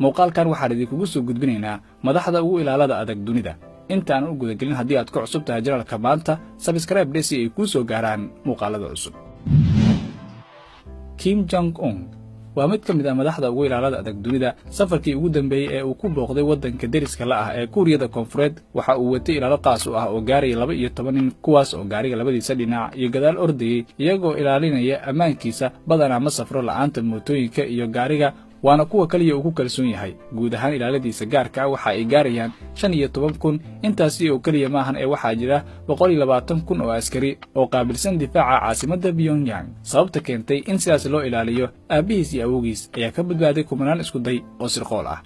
Muuqaalkan waxaan idinkugu soo gudbinaynaa madaxda ugu ilaalada adag dunida. Intaan u gudagelin, haddii aad ku cusub tahay channelka maanta, subscribe dhe si ay kuu soo gaaraan muuqaalada cusub. Kim Jong Un waa mid ka mid ah madaxda ugu ilaalada adag dunida. Safarkii ugu dambeeyey ee uu ku booqday waddanka deriska la ah ee Kuuriyada Koonfureed, waxa uu watay ilaalo qaas u ah oo gaaraya 12 nin, kuwaas oo gaariga labadiisa dhinac iyo gadaal ordayey, iyagoo ilaalinaya ammaankiisa. Badanaa ma safro la'aanta mootooyinka iyo gaariga, waana kuwa keliya uu ku kalsoon yahay. Guud ahaan ilaaladiisa gaarka ah waxa ay gaarayaan 15,000. Intaasi oo keliya maahan ee waxaa jira 120,000 oo askari oo qaabilsan difaaca caasimadda Pyongyang. Sababta keentay in sidaas loo ilaaliyo: aabbihiis iyo awowgiis ayaa ka badbaaday kumanaan iskuday oo sirqool ah.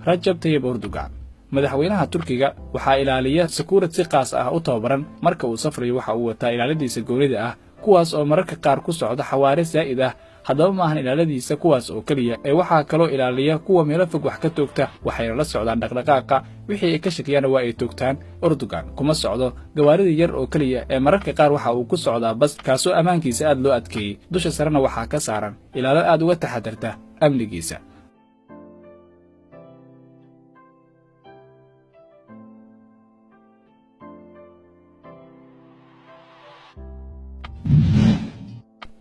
Rajab Tayib Erdogan, madaxweynaha Turkiga, waxaa ilaaliya security si qaas ah u tababaran. Marka uu safrayo, waxa uu wataa ilaaladiisa goonida ah, kuwaas oo mararka qaar ku socda xawaare saa'id ah. Haddaba maahan ilaaladiisa kuwaas oo keliya ee waxaa kaloo ilaaliya kuwa meelo fog wax ka toogta, waxayna la socdaan dhaqdhaqaaqa. Wixii ay ka shakiyaana waa ay toogtaan. Erdogan kuma socdo gawaarida yar oo keliya ee mararka qaar waxa uu ku socdaa bas, kaasoo ammaankiisa aad loo adkeeyey. Dusha sarena waxaa ka saaran ilaalo aad uga taxadarta amnigiisa.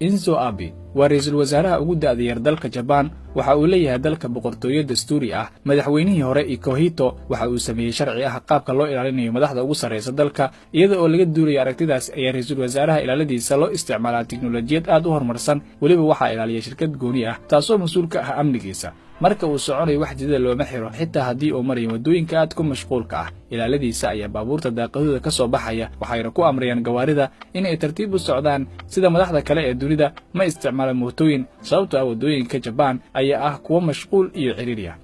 Shinzo Abe waa ra'iisul wasaaraha ugu da'da yar dalka Jabaan. Waxa uu leeyahay dalka boqortooyo dastuuri ah. Madaxweynihii hore Akihito waxa uu sameeyey sharci ah qaabka loo ilaalinayo madaxda ugu sarraysa dalka. Iyada oo laga duulaya aragtidaas ayaa ra'iisul wasaaraha ilaaladiisa loo isticmaalaa tiknolojiyad aad u horumarsan. Weliba waxaa ilaaliya shirkad gooni ah, taasoo mas'uul ka ah amnigiisa. Marka uu soconayo, wax jidada looma xiro, xitaa haddii uu marayo waddooyinka aad ku mashquulka ah. Ilaaladiisa ayaa baabuurta daaqadooda ka soo baxaya, waxayna ku amrayaan gawaarida in ay tartiib u socdaan. Sida madaxda kale ee dunida ma isticmaala mootooyin, sababtoo ah waddooyinka Jabaan ayaa ah kuwo mashquul iyo cidhiidhi ah.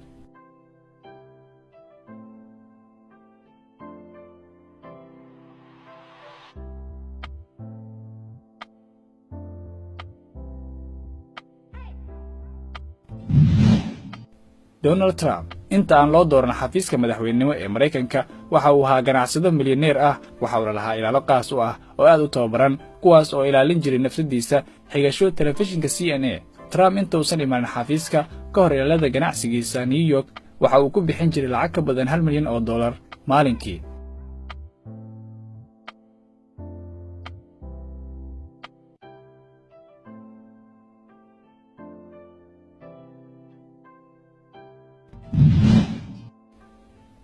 Donald Trump inta aan loo dooran xafiiska madaxweynenimo ee Maraykanka, waxa uu ahaa ganacsado milyaneer ah. Waxa uuna lahaa ilaalo qaas u ah oo aad u tababaran, kuwaas oo ilaalin jiray nafsadiisa. Xigasho telefishinka CNA, Trump intuusan imaanin xafiiska ka hor, ilaalada ganacsigiisa New York waxa uu ku bixin jiray lacag ka badan $1 milyan maalinkii.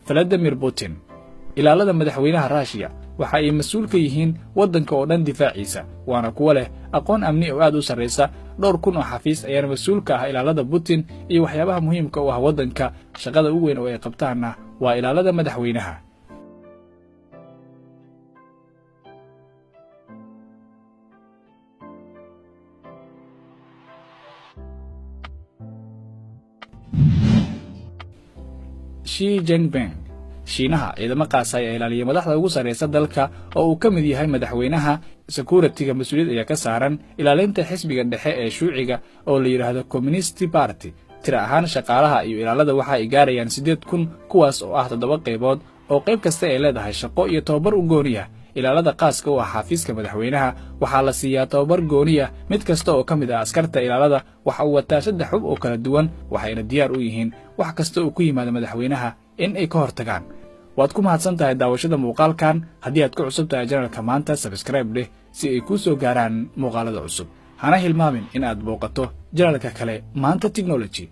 Valadimir Putin, ilaalada madaxweynaha Ruushiya, waxa ay mas'uul ka yihiin waddanka oo dhan difaaciisa, waana kuwo leh aqoon amni oo aad u sarraysa. Dhowr kun oo xafiis ayaana mas'uul ka ah ilaalada Putin iyo waxyaabaha muhiimka u ah waddanka. Shaqada ugu weyn oo ay qabtaanna waa ilaalada madaxweynaha. Xi Jinping, Shiinaha, ciidamo qaasa ayaa ilaaliya madaxda ugu sarraysa dalka oo uu ka mid yahay madaxweynaha. Securityga mas'uuliyad ayaa ka saaran ilaalinta xisbiga dhexe ee shuuciga oo la yidhaahdo Communist Party. Tira ahaan shaqaalaha iyo ilaalada waxa ay gaarayaan 8,000, kuwaas oo ah toddoba qaybood oo qayb kasta ay leedahay shaqo iyo tababar u gooniya. Ilaalada qaaska u ah xafiiska madaxweynaha waxaa la siiyaa tababar gooniya. Mid kasta oo ka mid ah askarta ilaalada waxa uu wataa saddex hub oo kala duwan, waxayna diyaar u yihiin wax kasta oo ku yimaada madaxweynaha in ay ka hortagaan. Waad ku mahadsan tahay daawashada muuqaalkan. Haddii aad ku cusub tahay channelka maanta, subscribe dheh si ay kuu soo gaaraan muuqaalada cusub. Hana hilmaamin in aad booqato channelka kale, Maanta Technology.